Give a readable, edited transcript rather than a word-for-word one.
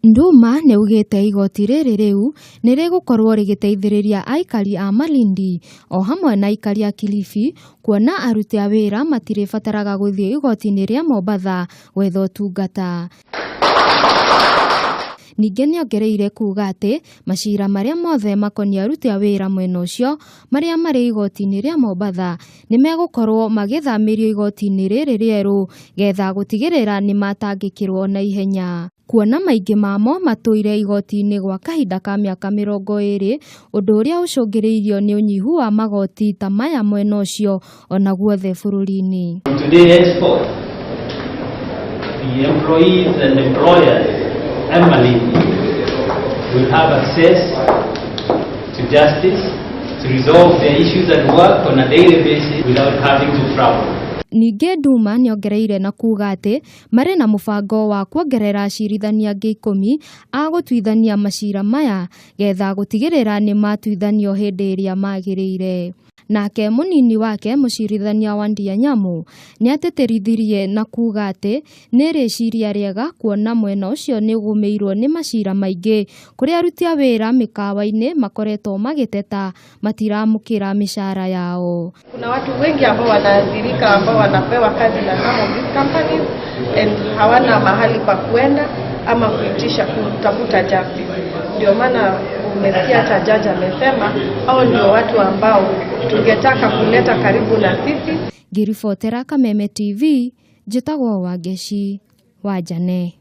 Nduma nĩaugĩte igoti rĩrĩ rĩu nĩ rĩgũkorwo rĩgĩteithĩrĩria aikari a Malindi o hamwe na aikari a Kilifi, kuona aruti a wĩra matirĩbataraga gũthiĩ igoti-inĩ rĩa Mombatha gwetha ũtungata. Ningĩ nĩongereire kuga atĩ macira marĩa mothe makoniĩ aruti a wĩra mwena ũcio marĩa marĩ igoti-inĩ rĩa Mombatha nĩ megũkorwo magĩthamĩrio igoti-inĩ rĩrĩ rĩerũ getha gũtigĩrĩra nĩ matangĩkĩrwo na ihenya, kuona maingĩ mamo matũire igoti-inĩ gwa kahinda ka mĩaka 20, ũndũ ũrĩa ũcũngĩrĩirio nĩ ũnyihu wa magoti ta maya mwena ũcio ona guothe bũrũri-inĩ. From today henceforth, the employees and employers in Malindi will have access to justice to resolve their issues at work on a daily basis without having to travel. Ningĩ Nduma nĩongereire na kuga atĩ marĩ na mũbango wa kuongerera acirithania angĩ 10 a gũtuithania macira maya getha gũtigĩrĩra nĩ matuithanio hĩndĩ ĩrĩa magĩrĩire. Nake mũnini wake, mũcirithania Wandia Nyamu, nĩatĩtĩrithirie na kuga atĩ nĩ rĩciria rĩega kuona mwena ũcio nĩ ũgũmĩirwo nĩ macira maingĩ kũrĩa aruti a wĩra mĩkawa-inĩ makoretwo magĩteta matiramũkĩra mĩcara yao. Kuna watu wengi ambao wanaathirika, ambao wanapewa kazi na some of these companies and hawana mahali pa kuenda ama kuitisha kutafuta justice. Ndio maana umesikia hata judge amesema hao ndio watu ambao tungetaka kuleta karibu na sisi. Ngĩribotera Kameme TV, njĩtagwo Wangeci Wanjane.